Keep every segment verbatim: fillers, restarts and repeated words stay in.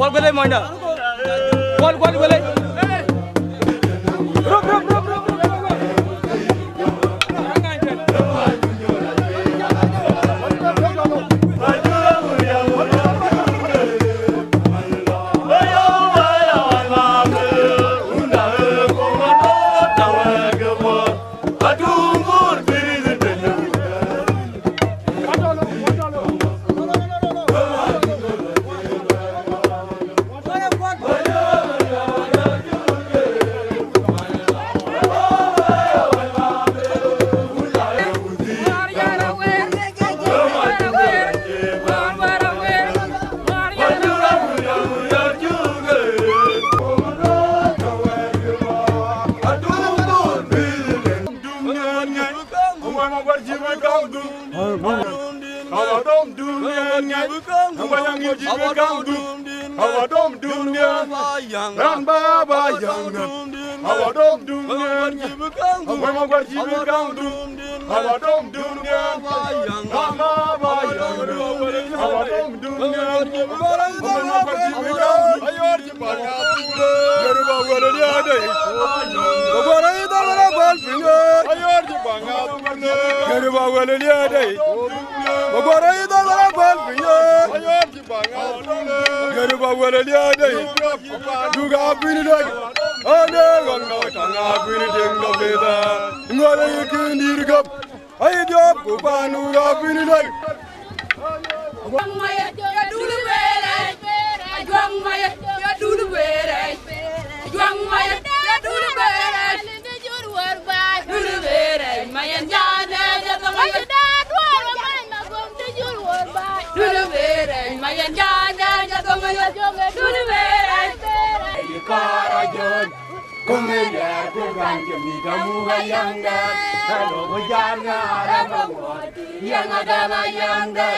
Kuɔl guël, monyda. Kuɔl, kuɔl guël. Rop, rop, rop, rop, rop, rop. Gariba wele liade. Duga bini dai. Ane gonna tanga bini ding do beda. Ngore yikin dir gap. Ai diop ku panu ga bini dai. Ajuang mayet ya dul berech. Ajuang mayet ya dul berech. Ajuang mayet ya dul berech. Dul berech, mayen jande jadong. Dul berech, mayen jande jadong. Dul berech. Kara jon, kumenya kugan kemi kamu gayanga. Kalau bujana raba wot, yang ada layanga.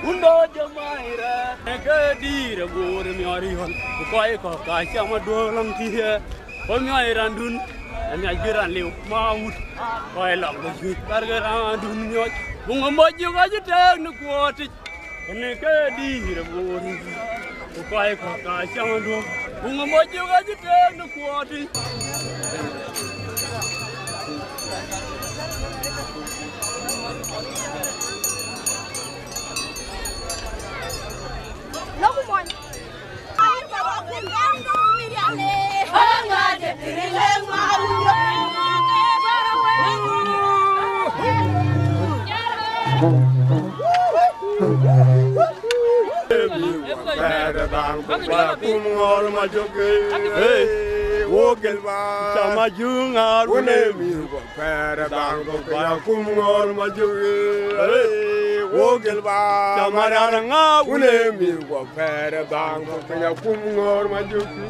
Undo jamaira ke dire gor miori hon. Ku koi ko ka chama duolang tie. Ko miori randun. Emi agiran liu ma wut. Koi lang do ju tar ge randun nyoj. Bungo moju ga ju tek ni kuoti. Ene ke dire gor. Ku koi ko ka chama duo. Bungo moju ga ju tek ni kuoti. Pɛɛrɛ dhaŋ kɔ̈k ba kum ŋɔ̈ɔ̈r ma jök, ee, wo gel ba. Cam a juŋ ŋaar wun ee mïth kɔ̈k. Pɛɛrɛ dhaŋ kɔ̈k ba kum ŋɔ̈ɔ̈r ma jök, ee, Wo gel ba marar ŋa wule mir wo pere bang ko penya kum ŋor ma juki.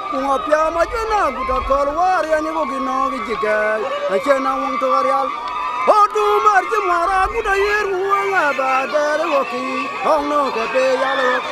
Ku ŋɔ piaam ajuëc na gut akɔ̈l wäär yen ë wok nɔ̈k ë jikɛɛc, acïn na wëŋ tök arial. Ɣöö dum bär cï muɔɔr agut ayiër ku wëŋ aba dɛɛr ë wok kï, ɣɔ̈k nɔ̈k ke pe yal ɣöt.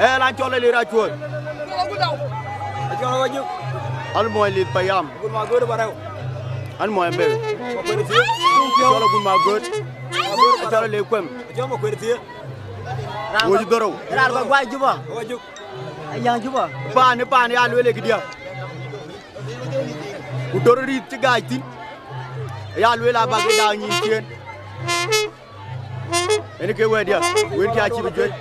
Ee, lan cɔl Elir Acuɔl. An muɔny Lith Payam. An muɔny Bel. Cɔl Agun Magöt. Cɔl Elir Kuem. Wöc dhorou. Raan ba guai Juba. Ayaŋ Juba. Paan, paan ya lueel ë këdiä. Ku dor rïïth cï gaac thïn. Ya lueel abak ë daak nyin ciëën. Ënë ke wɛ̈tdiä, wën cä cï bï juëc.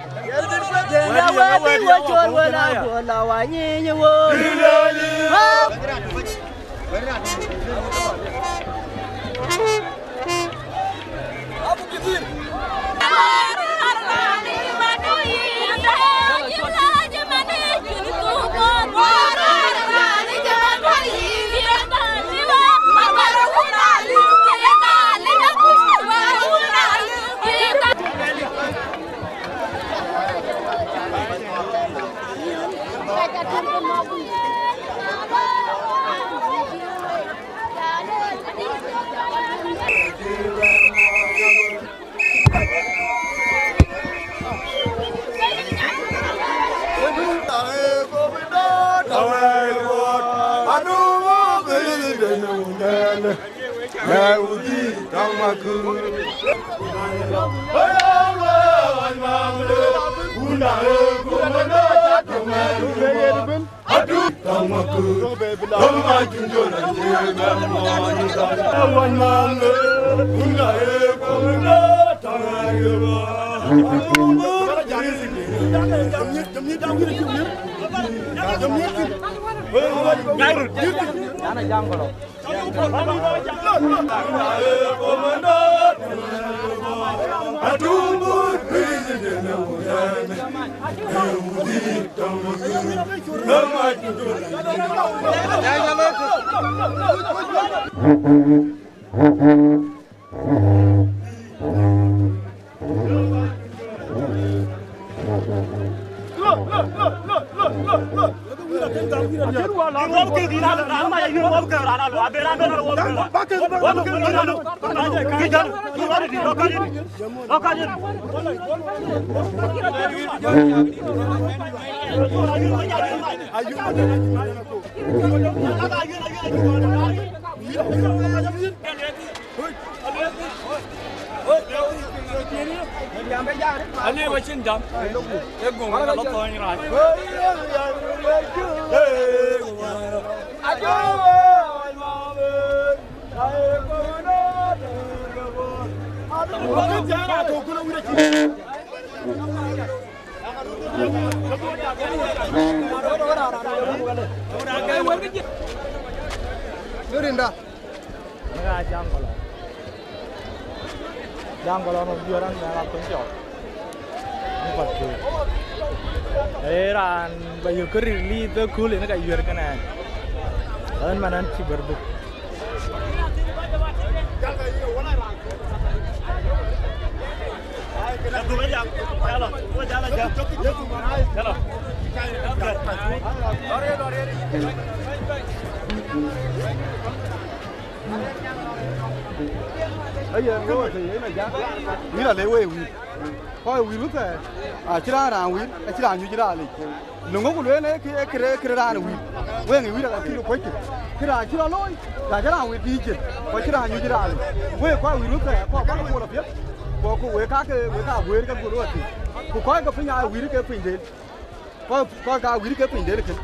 Alë wacin jam. E guŋ ka lɔ thɔny rac. Rinda. Ënë ka Jaŋ Kɔlɔŋ. Jaŋ Kɔlɔŋ nɔm juëër an, mɛn a kuny cɔk. Në path kuur. Ee raan ba yök kë ril liith ë kööl yen ka yuër kënë. Ɣɛn man an cï bɛ̈r dhuk. Aye, ŋö të yen a jak? Wïïr ale wei wïïr. Kɔc wïïr wëthɛɛr. Acï raan raan wïïr, acï raan nyuc raan yic. Löŋö ku lueel ee kë, ee kërë, kërë raan wïïr. Weŋ ë wïïr aka cï ke kuöckï. Cï raan cï rɔt looi, na cï raan wït bï cin, ku cï raan nyuc raan. Wek kɔc wït wek thɛɛr, kɔc bäk puɔl apiɛth. Ku, ku wek kakë, wek ka guëër ke guöl wek thïn. Ku kɔc ke piny aa wït ke piny del. Kɔc, kɔc ka wït ke piny del kën.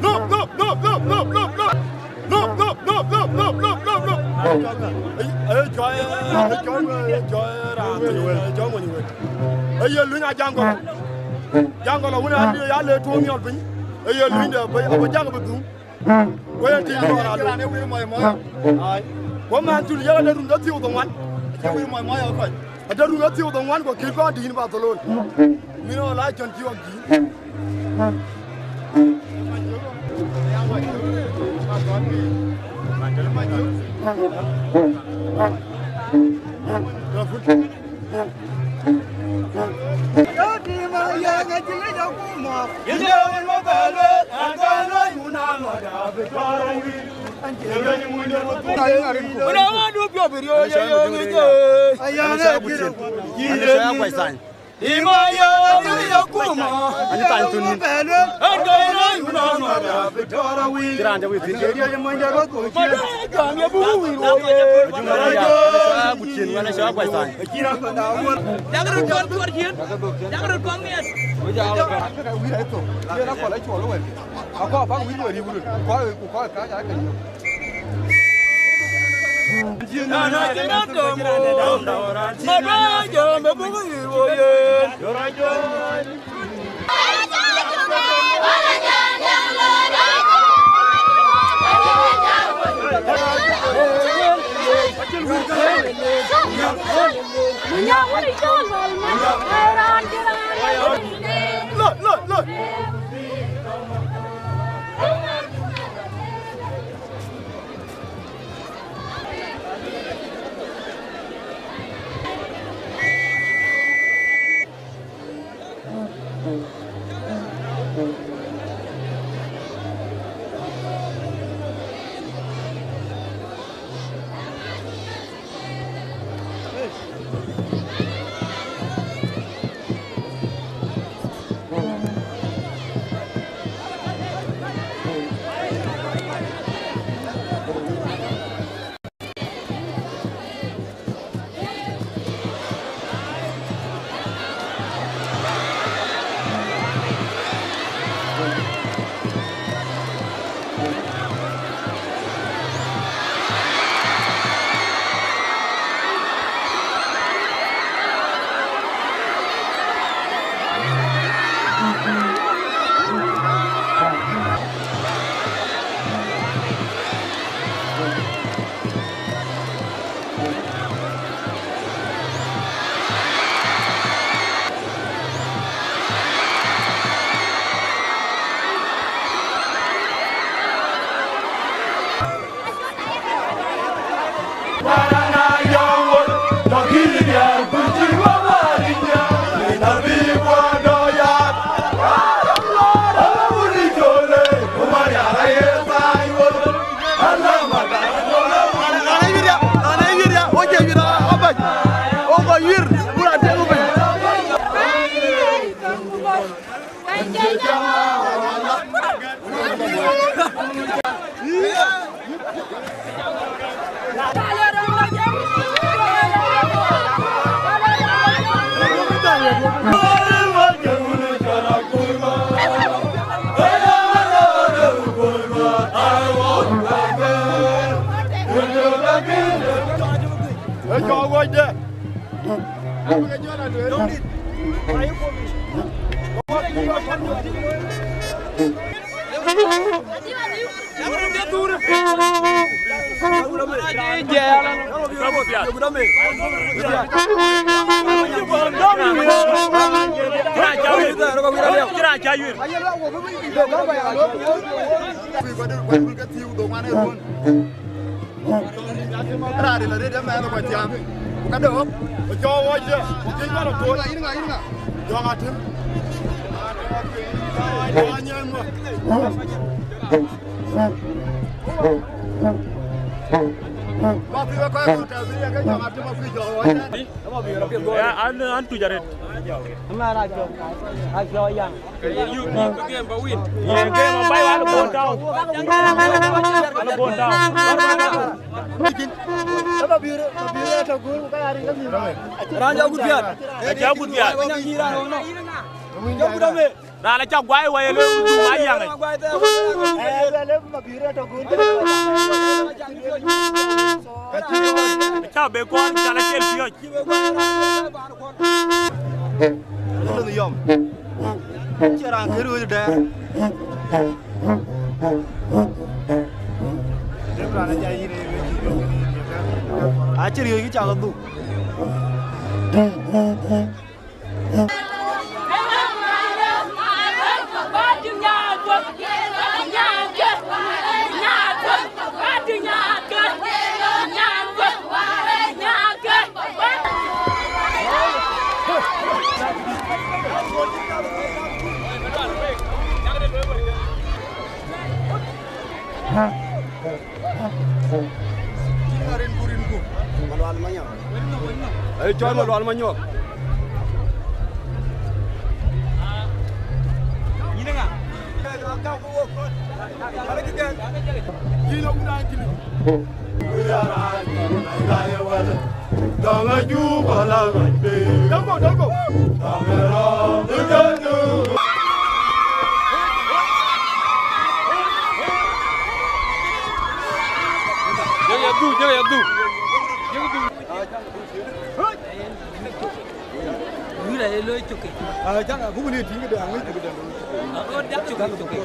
Lop, lop, lop, lop, lop, lop, lop. Lop, lop, lop, lop, lop, lop, lop, lop. Aye, aye, jɔ, aye, jɔ, aye, jɔ, raan, aye, jɔ, mony wek. Aye, luny a jaŋ gɔl. Jaŋ gɔl, wun a, ya le tuɔŋ yɔl piny. Aye, luny de, abe, abe jaŋ abe dhuŋ. Ku yen tïŋ lɔɔr alo. Ai. Ku man tul yɛn ade run ke thiëëu dhoŋuan. Ade run ke thiëëu dhoŋuan ku kït kɔn tïŋ Barcelona. Min ɣɔn la cɔn cï ɣɔn jïï. Raan de la rëët ëmɛn ë kɔc thiaam, ku ka döök, ku cɔɔk wɔ jë, ku piöc bä la tuɔɔc. Yïn ŋa, yïn ŋa? Jɔŋ Atem. Jɔŋ Anyiɛɛn muɔ̈th. Bä piöc kɔc kɔ̈k tɛ̈ bï ye ke Jɔŋ Atem akuc jɔɔk wɔ jë. Ya, an, an tuc arëët. Ëmɛn acɔk, acɔk yaŋ. Ye game abay wal bon tau. Wal bon tau. Raan jɔ gut piaat. Jɔ gut piaat. Raan jɔ gut piaat. Raan acä guai wai, le du ma yang. Acä be kɔn jal acel piöc. Yom. Cï raan kë rööc dɛɛr. Acï riööc kï cak dhuk. Rin ku, rin ku. Malual Manyok. Ai, cɔl Malual Manyok. Yïn ŋa? Yïn ŋa? Jek ya dhuk, jek ya dhuk. Jek dhuk. Wira ye looi cökë. Ah, cak, ah, buk ni tïŋ këde, aŋic këde. Ah, oh, dak cökë, cökë.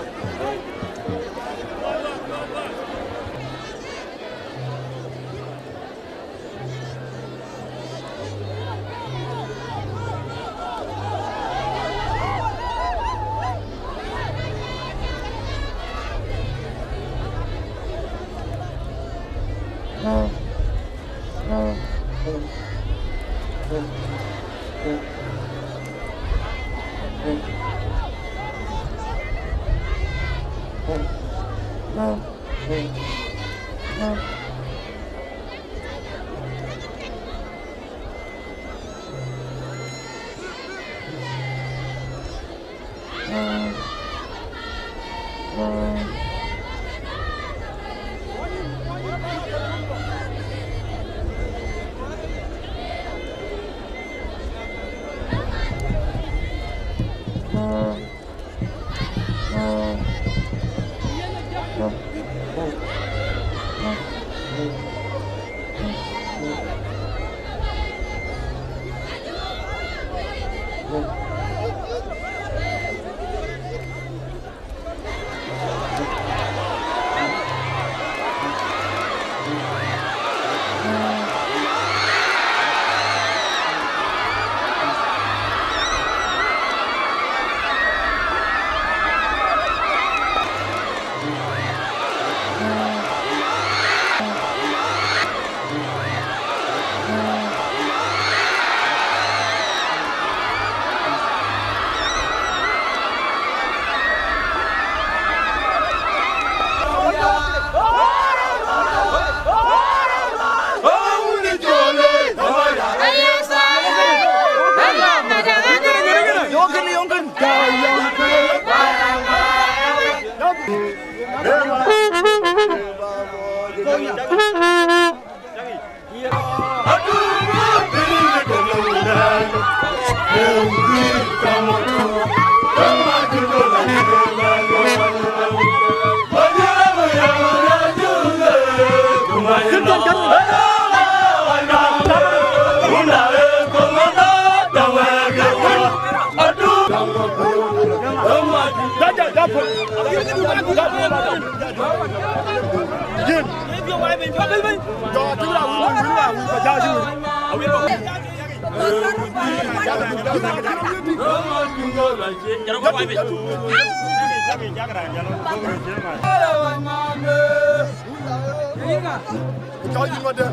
Jɔ yïn madɛn.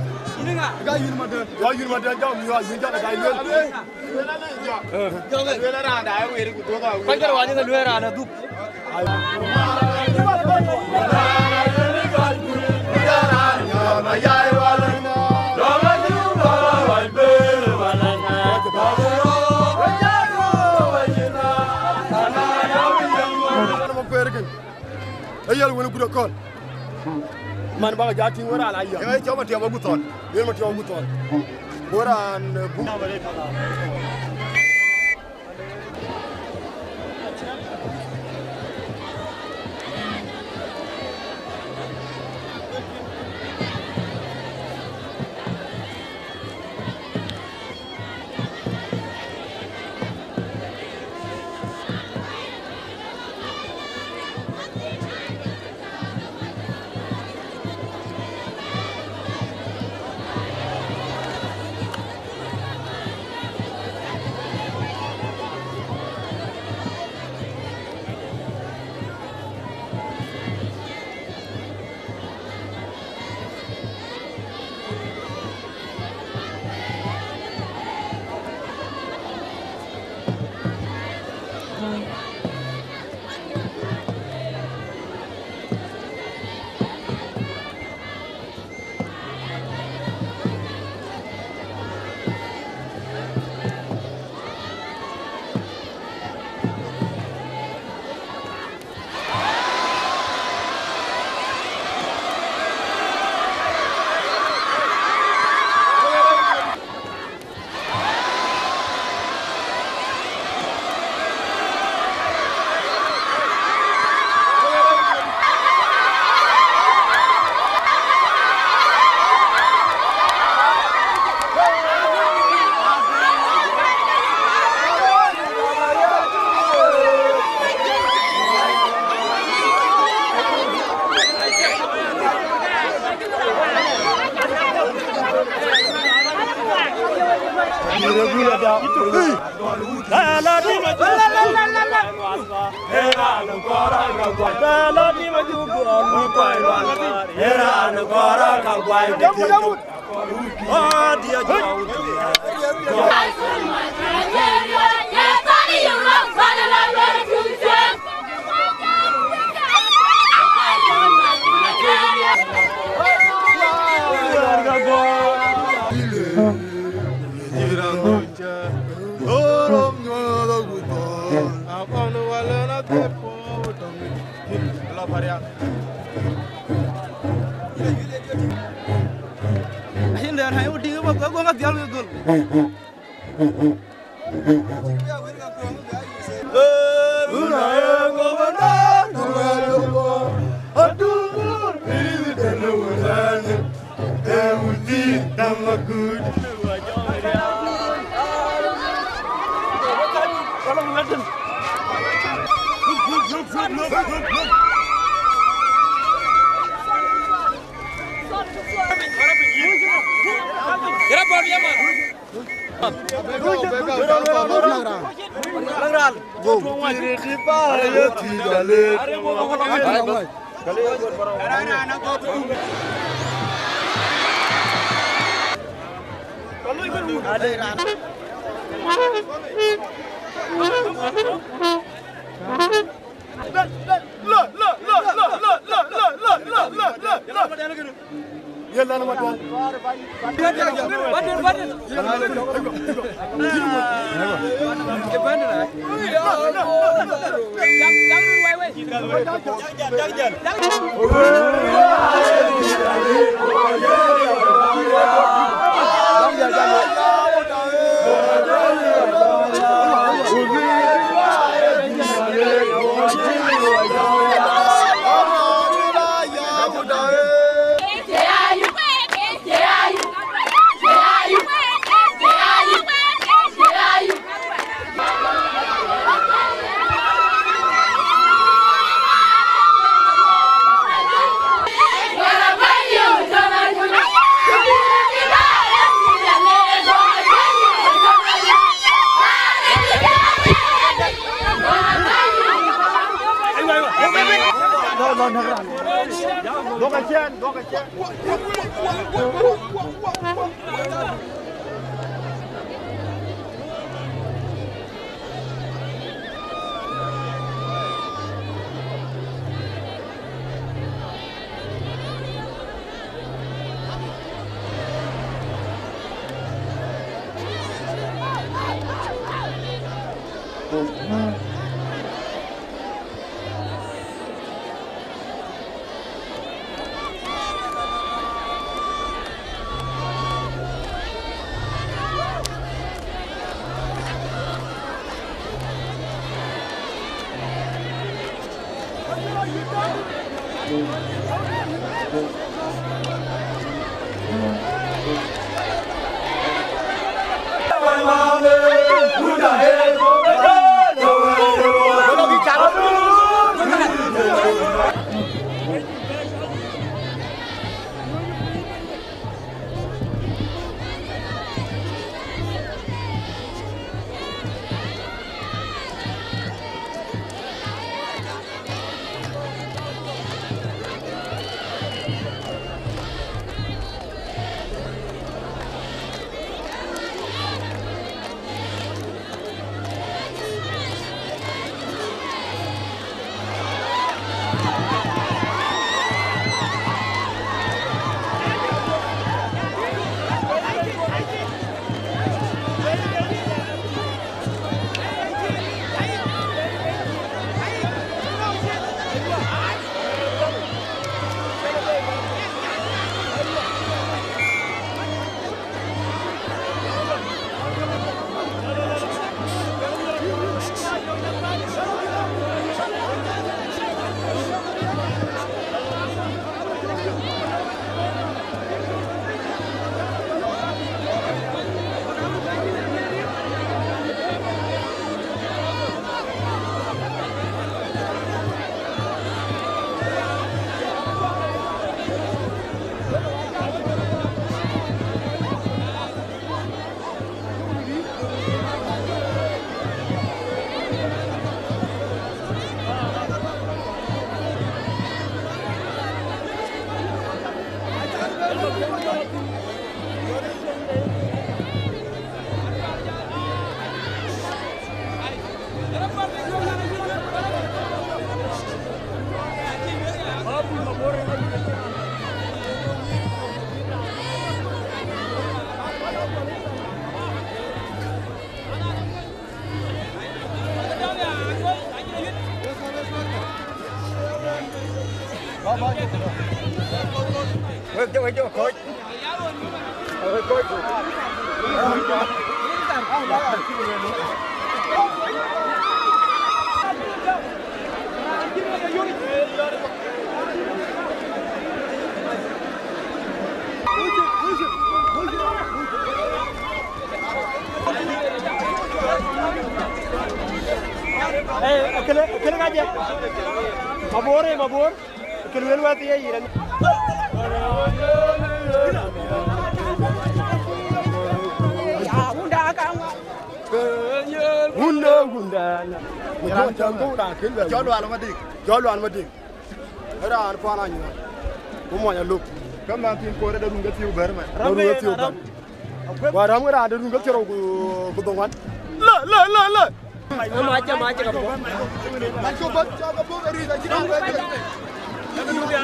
Jɔ yïn madɛn. Jɔ yïn madɛn, jɔ yïn, jɔ yïn, jɔ yïn. Kɔc ke ruac ë ke lueel raan adhuk. Ee yɛl wën gut akɔ̈l. Man bak ja tïŋ wën raan ayam. Ee cɔk Matiɔp agut thɔn. Yen Matiɔp agut thɔn. Wën raan, eh, buk. Acïn dɛ̈t, hany wä dïŋ ë bɔ̈, ke guɔ̈ŋ adhial wek dhöl. Wek jɔ, wek jɔ kɔc. Wek kɔc. Eh, akënë, akënë ŋa jɛ? Mabor, eh, Mabor. Kë luel wɛ̈th ye yïn. Wunda, wunda. Cɔl Lual Madiŋ. Cɔl Lual Madiŋ. Raan kuan anyuɔɔn. Ku muɔny aluk. Ke man thïn koor ë de run ke thiëu bɛ̈r man. De run ke thiëu bɛ̈r. Wa ram ke raan de run ke thiërou ku, ku dhoŋuan. Lë, lë, lë, lë. Ë mac, ë mac, ka bɔ̈. Mac ku bɔ̈, cɔk ke bɔ̈, ë rïïth acï raan bɛ̈n. Ë run ke thiëu bɛ̈r.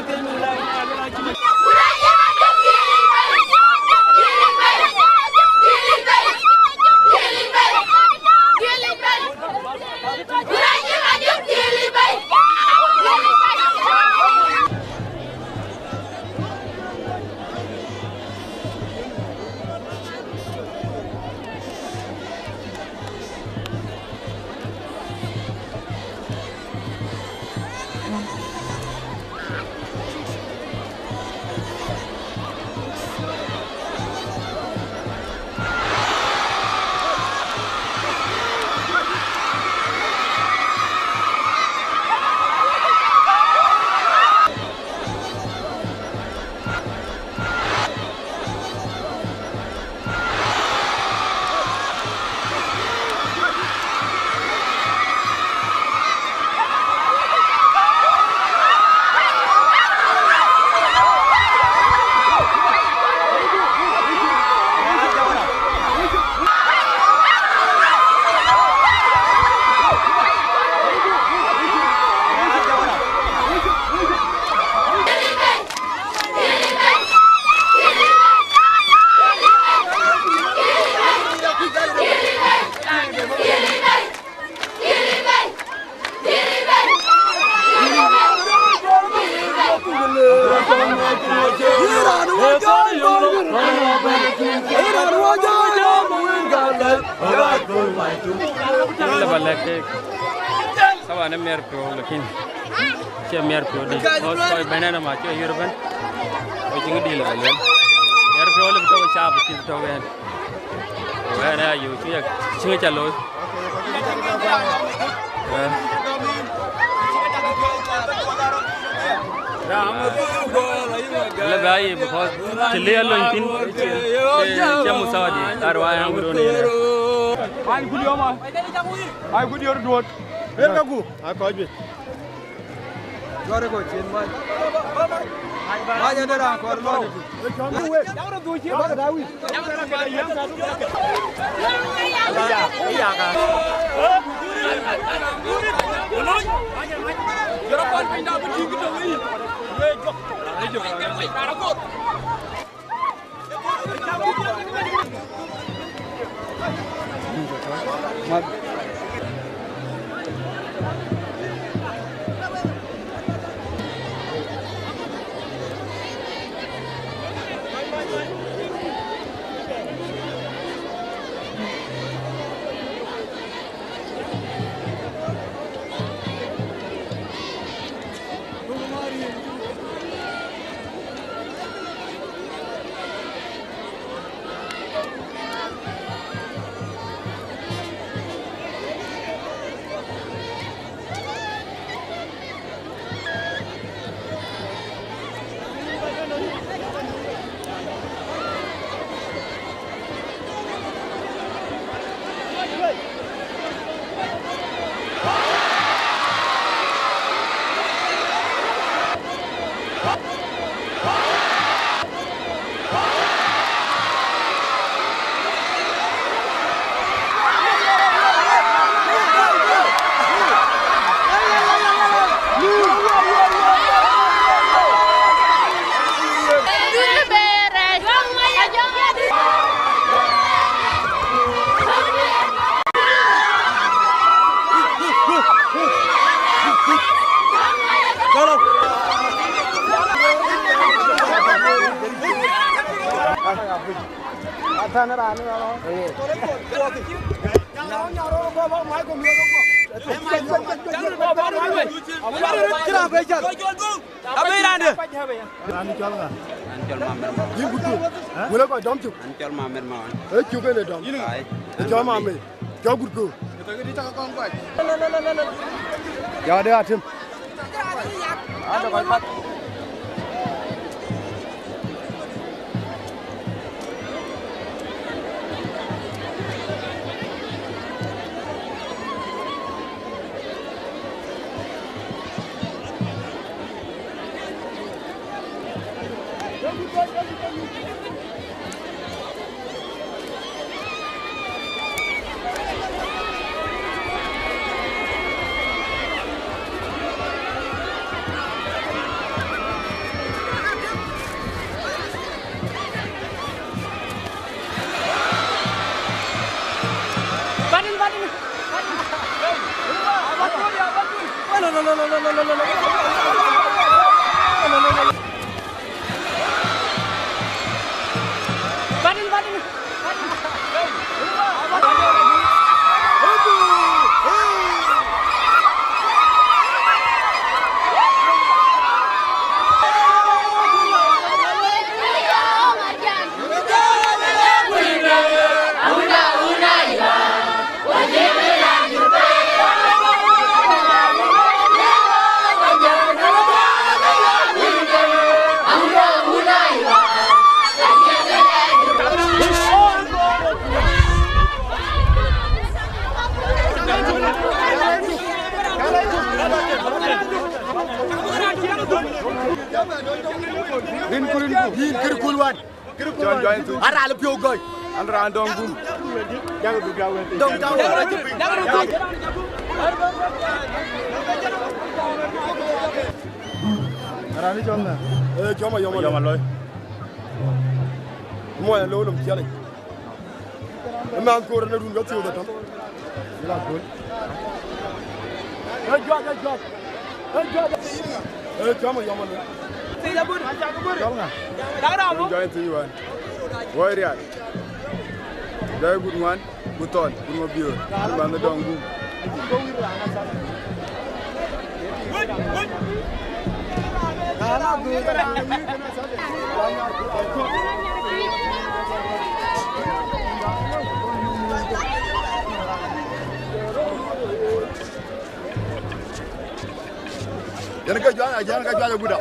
Ku na ye ma döŋ ye Lɛ̈k kek, taban ë miɛt piɔ̈u, lakin cie miɛt piɔ̈u dït. Because kɔc bɛ̈n ɛn ama cï yïr ëbɛ̈n. Ku cï ŋï dïl ëbɛ̈n. Miɛt piɔ̈u lëu bï tɔ̈u ë caap cï bï tɔ̈u ɛn. Ku ɛn aya yöök cï yak, cï ŋï ca looi. Eh. Lëu bï aa ye, because të le alony thïn, cie, cie, cie musawa dït. That why I'm doing it. Ai, kudi yoma. Ai, kudi yor duot. Ber ka gu. Ai, kɔc juëc. Jɔre ko cin mac. Mac ade raan kɔɔr lɔɔc. Abï rande. Raan cɔl ŋa? Raan cɔl Mamer Malɔn. Yïn kutu. Hä? Wël kɔc dɔm cök. Raan cɔl Mamer Malɔn. Ee cök en ë dɔm. Ai. Ee cɔl Mamer. Cɔl gut kö. Ya de atem. Rin ku rin ku. Yïn kër kul wan. Cɔl Jɔny Thuc. An raan piɔ̈u gɔ̈c. An raan dɔŋ gum. Dɔŋ tau. Raan cɔl ŋa? Ee, cɔl Mayɔm Mayɔm Alɔi. Alɔi. Muɔny alou lom ciɛlic. Ë mɛnh koor në run ke thiöth ëtɔ̈. Ë juac, ë juac. Ë juac. Ë cɔl Mayɔm Alɔi. Cɔl ŋa? Cɔl Jɔny Thuc wään. Woi rial. Jɔny gut ŋuan, gut thɔn, gut mabiöör. Gut bänh dɔŋ gum. Yen ke juac, yen ke juac aguda.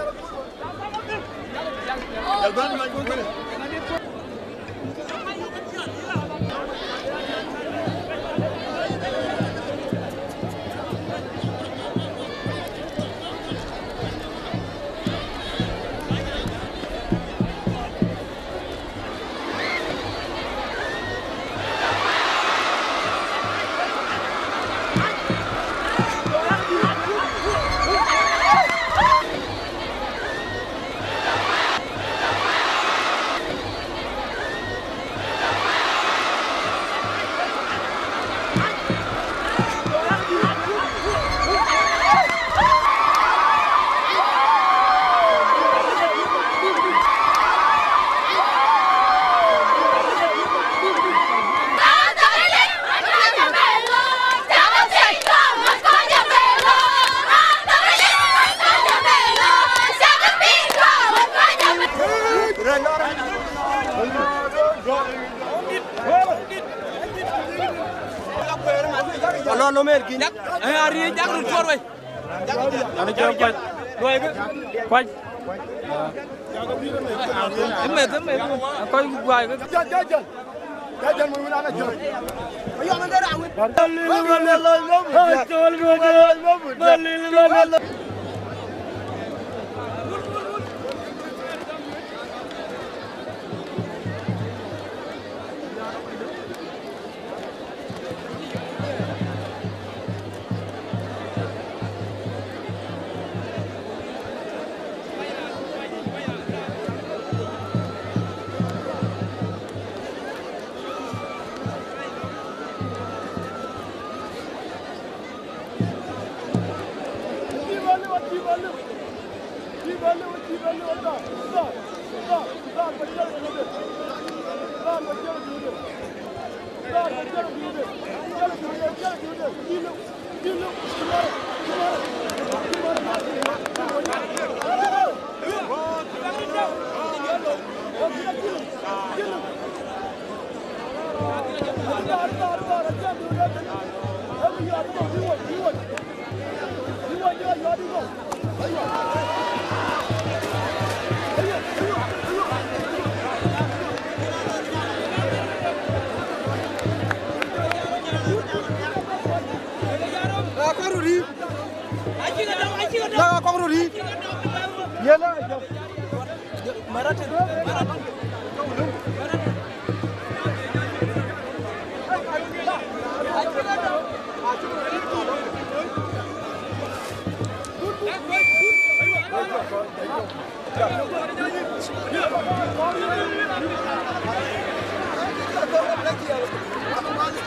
Alo, lo mer kin. Eh, ari jak rut por wei. Ani jam kuac. Luai ke. Kuac. Emet, emet. Akoi guai ke. Jal, jal, jal. Jal, jal, mun ana jal. Ayo, ana dera awin. Balil, balil. Balil, balil.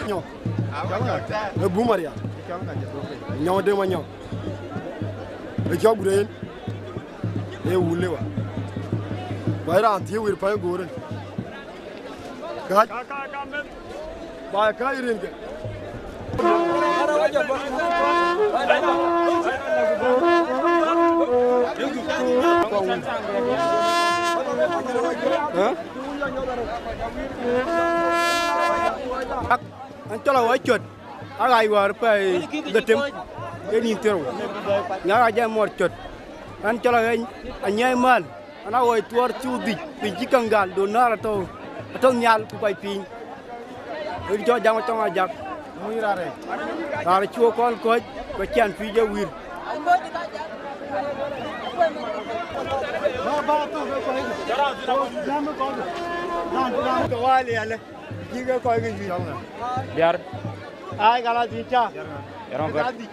Nyɔk. E bum aria. Nyɔk de ma nyɔk. E cɔk gure yen. E wule wa. Wa ran thie wir pa goren. Kac. Ba kac rin ke. Hä? An cɔl awä cöt, a ɣac wäär pɛɛi dhetem, ke nïn thiërou. Ŋa ɣac jam muɔr cöt, an cɔl aɣeny anyiɛɛi mäl, an a ɣɔɔc thuɔɔr thiu dhic, piny cï käŋ gal, do näär atɔ̈u, atɔ̈u nhial ku kɔc piny. Wek cɔl jam atɔŋ ajak. Raan cuö kɔn kɔc, ku ciɛn pïïc e wir. Ke wali ale. Jike kɔc ke juëc. Biar. Ai, kala dhïc ca. Biar ŋa? Biar ŋa? Ka dhïc.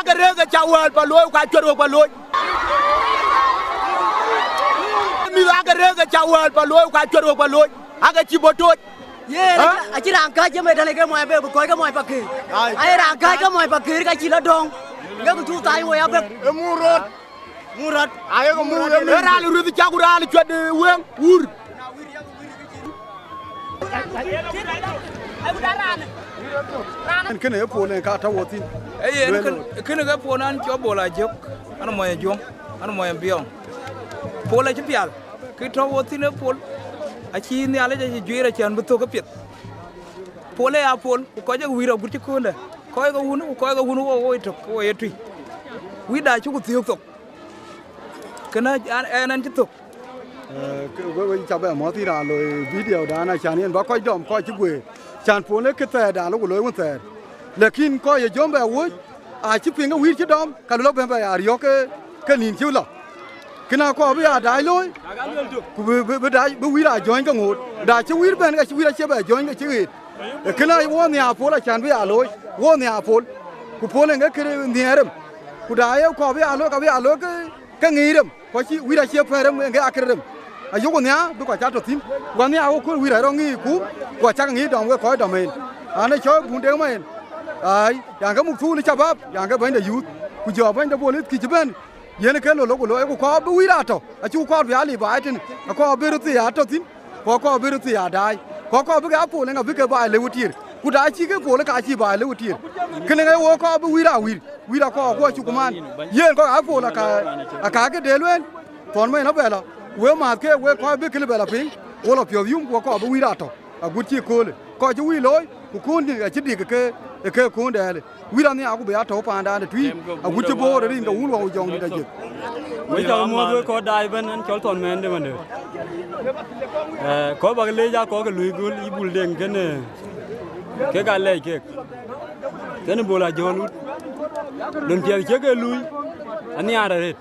Ke rëëk ë cä wɛ̈ɛ̈l pa looi, ku acuɛt wok pa looi. Mïth ake rëëk ë cä wɛ̈ɛ̈l pa looi, ku acuɛt wok pa looi. Ake cï bɔ̈ tooc. Yen, hä? Acï raan kääc ë medal ke mɔny abek, bï kɔc ke mɔny pa keer. Ai. Aye raan kääc ke mɔny pa keer ka cï lɔ dɔ̈ŋ. Ke ku cuk thany woi abek. Ë muk röt. Muk röt. Aye ke muk röt. Ë raan röth cak ku raan cuɛt, eh, weŋ wur. Ën kënë ë pol en ka tɔ̈ wo thïn. Ee yen, kën, kënë ke pol an cɔ Bol Ajök, an mɔny Ajuɔŋ, an mɔny Biɔŋ. Pol acï pial, kë tɔ̈ wo thïn ë pol, acï Nhialic acï juiir acän bï thök ë piɛth. Pol ë ya pol, ku kɔc ë wïïr agut cï kööldɛ. Kɔc ke wun, ku kɔc ke wun wo, wo ë tök, wo ye tui. Wïïrda cï ku thiöök thok. Kënë an, ɛn, ɛn cï thök. Eh, ke, we, we ca bɛ mɔ̈th yïn raan loi video dan, acan yen ba kɔc dɔm kɔc cï guëër. Can puɔ̈n ë kë thɛɛrdan lok looi wën thɛɛr. Lakin kɔc ye jɔm bɛ wuɔ̈c, acï piŋ ke wïïr cï dɔm, ka lɔ bɛ̈n bɛ ya riɔ̈k ke, ke nïn cï lɔ. Kënë akɔɔr bï ya daai looi, ku bï, bï, bï daai, bï wïïr a jɔ̈ɔ̈ny ke ŋoot. Da cï wïïr bɛ̈n, ka cï wïïr acie bɛ jɔ̈ɔ̈ny ke cï ɣet. Ee kënë wo nhiaar pol acan bï ya looi, wo nhiaar pol. Ku pol en ke kërë nhiɛɛr rem. Ku da ye kɔɔr bï ya looi, ka bï ya looi ke, ke ŋic rem. Ku acï wïïr acie pɛ̈ɛ̈r rem, en ke akër rem. Ayok nhiaar bï kɔc ca tɔ̈ thïn. Ku nhiaar wo kööl wïïr arɔ ŋic kum, ku acak ŋic dɔm wek kɔc dɔm en. An, ee cɔɔl bun dek ma en. Ai, yan ke muk thuul ë cabab, yan ke bɛ̈ny de youth. Ku jɔ bɛ̈ny de police kï cï bɛ̈n. Yen ke lɔ lok looi, ku kɔɔr bï wïïr a tɔ̈, acï ku kɔɔr bï a liu baai tënë, akɔɔr bï röt thii a tɔ̈ thïn, ku akɔɔr bï röt thii a daai, ku akɔɔr bï ke a pol eŋa bï ke baai lëu ë tiër, ku da cï ke pol ka cï baai lëu ë tiër. Kënë ŋa wo kɔɔr bï wïïr a wïïr, wïïr akɔɔr ku acuk man. Yen kɔc a pol aka, aka ke de lueel, thɔn mɛn abɛ lɔ, we maath ke we kɔɔr bï këlë bɛ lɔ piny, wo lɔ piɔ̈th yum, ku akɔɔr bï wïïr a tɔ̈. Agut cï köölë, kɔc cï wïc looi, ku kööndï acï dik ke, ë ke kööndɛɛlë. Wïïr anhiaar ku bï ya tɔ̈u paandan ë tui, agut cï boor ë rin ke wun wä ku jɔŋdït ajëk. Wek cä muɔ̈th wek kɔc daai ëbɛ̈n, ɛn cɔl Thɔn Mɛɛn de Mande. Eh, kɔc bak leec aa kɔc ke lui göl, yï Bul Deŋ kënë, kek aa lɛc kek. Kënë Bol Ajɔ̈l wut. Lon piɛth cï ke lui, anhiaar arëët.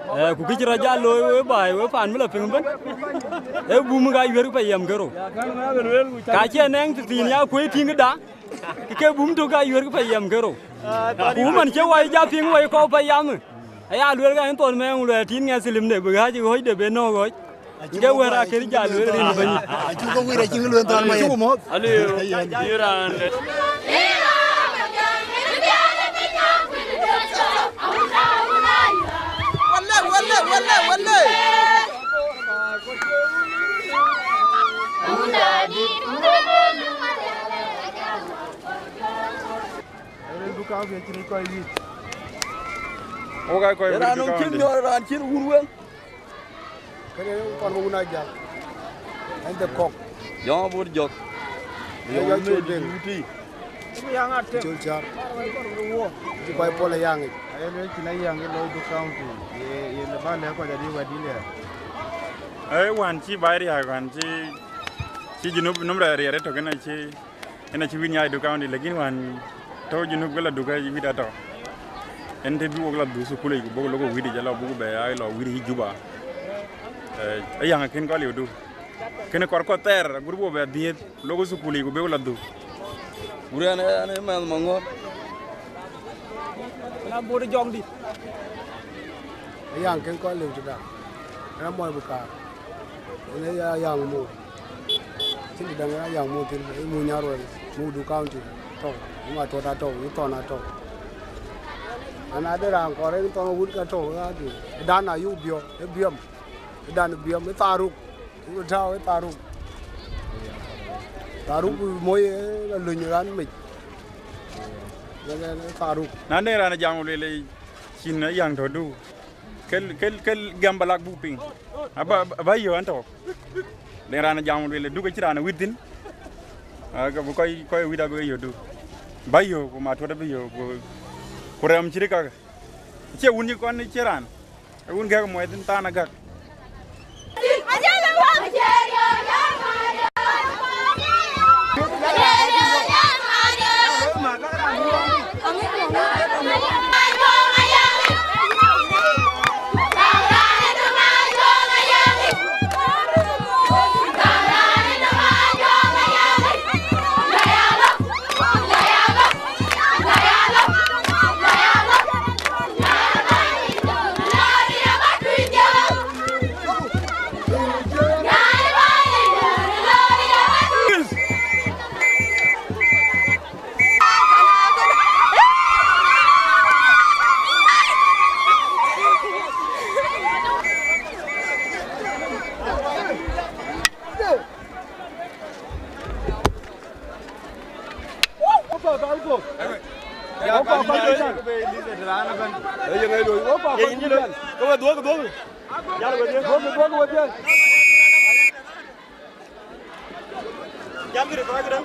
Eh, ku kë cï rɔt jal looi we baai, we paan bï lɔ piŋ ëbɛ̈n. Ee bum ka yuɛ̈r payam ke rou. Ka cï anɛŋ tëthiin ya kuöc tïŋ këda, ke ke bum tök ka yuɛ̈r payam ke rou. Ku man cï wai ja piŋ wai kɔ̈u payam, aya lueel ka en Thɔn Mɛɛn luɛɛl tïn ŋɛk thilimde, bï ɣääc ë ɣɔ̈cde bï nɔ̈k ɣɔ̈c. Ke wɛ̈ɛ̈r akëc jal lueel rin bɛ̈ny. Acuk ke wïïr acï lueel Thɔn Mɛɛn. Acuk mɔ̈th. Aliu, yïn raan. Wale, wale, wale, wale. Rin du kaŋ thiëc cïn kɔc wïc. Wo ka kɔc wïc raan du nɔŋ kaŋ cïn thiëc. Nyɔɔr, raan cïn wur weŋ. Kënë kɔn ke wun Ajak. Ɛn de kɔ̈k. Jɔŋ abur jɔk. Ee, yɔc col deŋ. Col car. Cï kɔc pol ë yaŋ yic. Aye lueel cïn ë yaŋ ë looi du county. Ye, ye le ba lɛ̈k kɔc adï wɛ̈t dï lɛ. Ee, wään cï baai riääk, wään cï, cï Junub nɔm rɛɛr riɛɛr ëtök, ënë cï, ënë cï wït nyaai du county, lakin wään tɔ̈u Junub ke la du ke wït atɔ̈. Ënë të bï wok la dhuk thukul yic, ku bɔ̈ lok wït yic, ala buk bɛ aa lɔ wït yic Juba. Eh, ë yaŋ akën kɔc liu du. Kënë kɔr kɔc thɛɛr, agut buk bɛ dhiëëth, lok thukul yic, ku bek la dhuk. Ku ɣɛn, ɣɛn ë mɛnh Maŋɔ̈ɔ̈r. Ɣɛn abot Jɔŋdït. Ë yaŋ akën kɔc liu tëda. Ɣɛn amɔc Bukar. Ɣɛn ë ya yaŋ muk. Cïn të däŋ ë ya yaŋ muk thïn, ë muk Nyarweŋ, muk du county atɔ̈u, ë Matuɔt atɔ̈u, ë Thɔn atɔ̈u. Ɣɛn ade raan kɔɔr en Thɔn wut ka tɔ̈u, ë ade, ë dan ayuk biɔ̈, ë biɔm, ë dan biɔm, ë tharuk, ë tääu ë tharuk. Tharuk bï moi ë la löny ɣän mec. Ë, ë, ë tharuk. Na de raan jam lueel, cïn ë yaŋ tɔ̈ du. Kel, kel, kel gɛm ba lak buk piŋ. Aba, aba yök ɛn tɔ̈. Den raan jam lueel, duk acï raan wït thïn. Ah, ke bï kɔc, kɔc wït abï ke yök duk. Ba yök, ku Matuɔt abï yök, ku, ku rɛm cït kakë. Acie wun cï kɔn cï raan. Ee wun gɛ̈k muɔc thïn thaan agäk. Wok kɔc kɔc cï cän. Ee, yen ë loi. Wok kɔc kɔc cï cän. Ke we dhuɔ̈k, dhuɔ̈k. Dhuɔ̈k, dhuɔ̈k wedhie. Jam kërë kɔc kërë.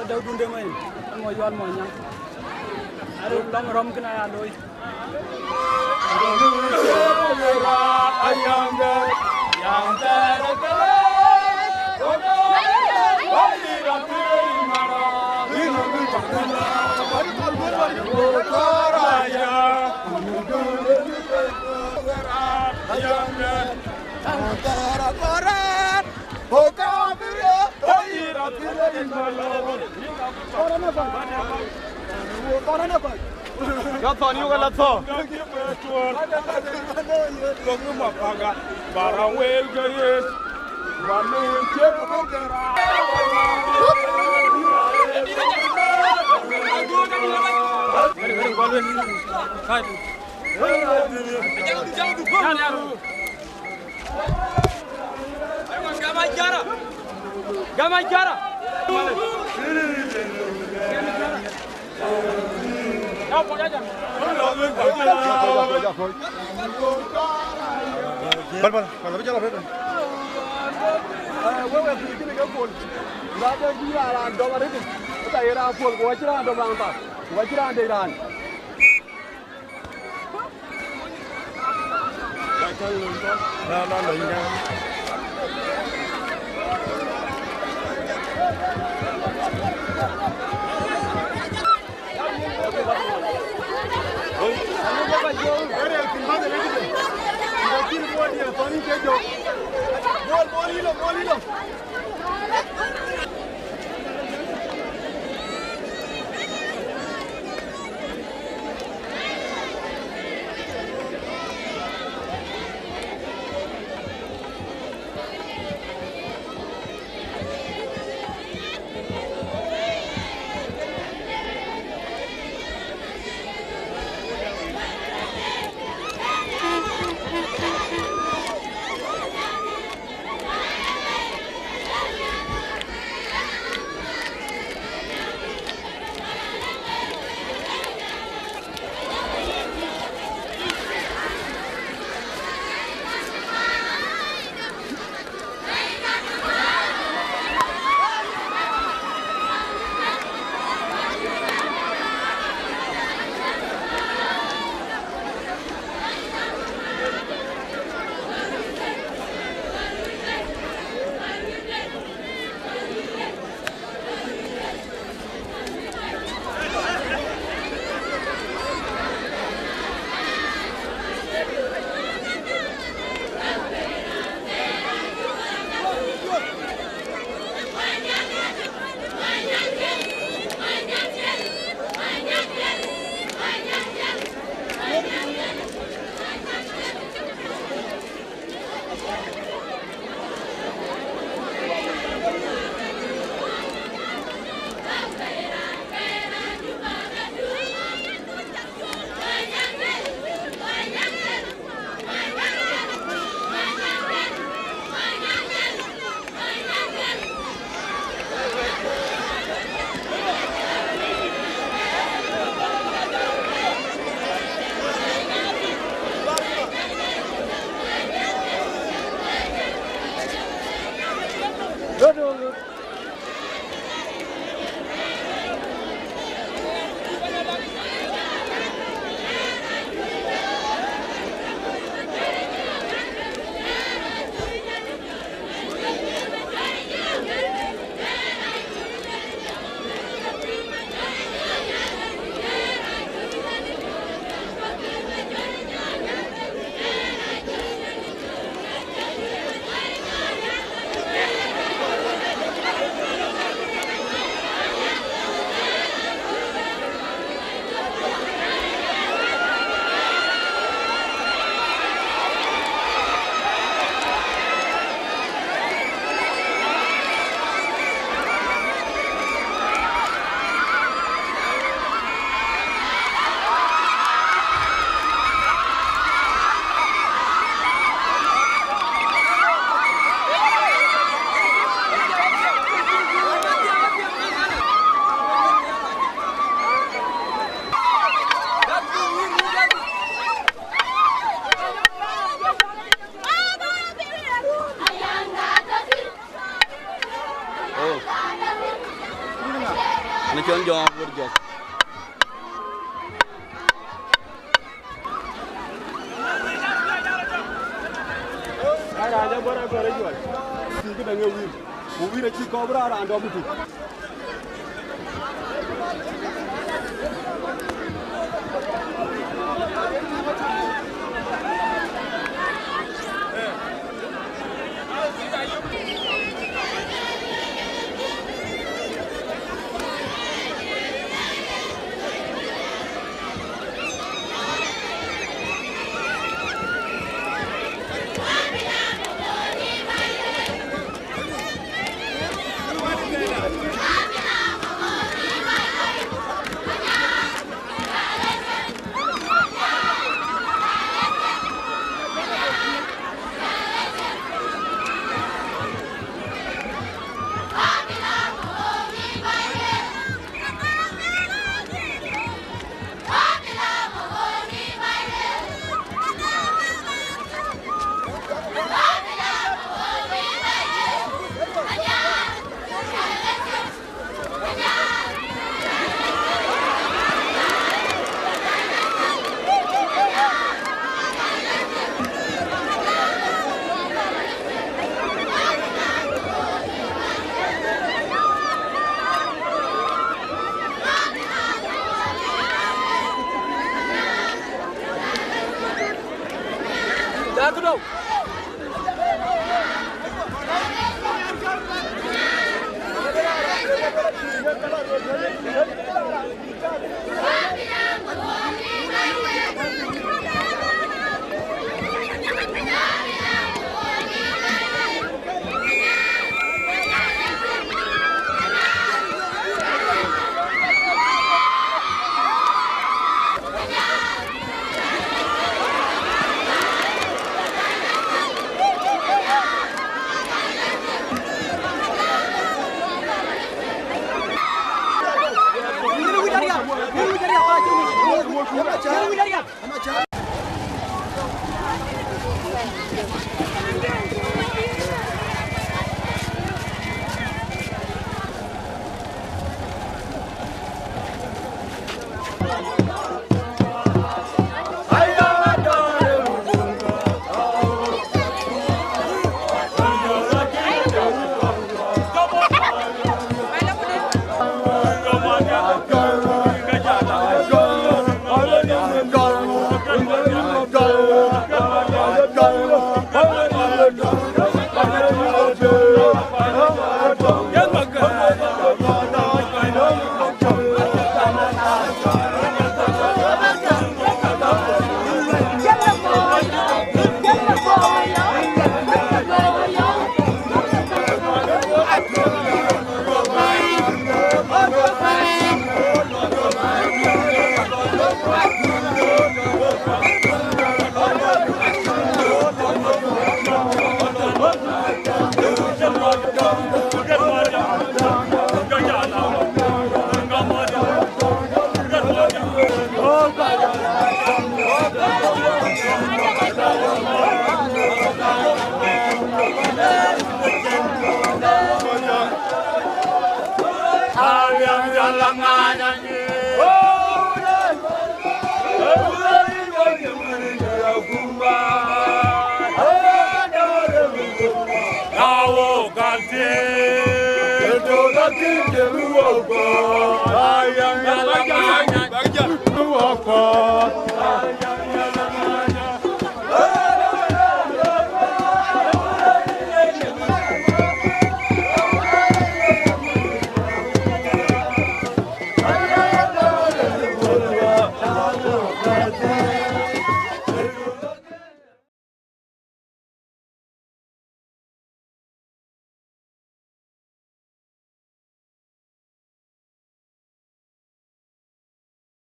Däudun de Many, mo Yual mo Nyaŋ. Arem lɔŋ rɔm kën aya looi. Ka thɔn yök ala thɔ. Kɔŋ mapaga bara wel ke yes. Gama jara. Gama jara. Bal, bal, bal, bal, bal, bal. Eh, wewe, kïn, kïn ke pol. Ŋa de bï raan, raan dɔm arëët. Ka ye raan pol, ku acï raan dɔm raan thar. Ku acï raan de raan. Raan abɔ̈ raan kɔɔr ë juɔl. Cï këdäŋ ë wïïr. Ku wïïr acï kɔɔr bï raan, raan dɔm ëtök.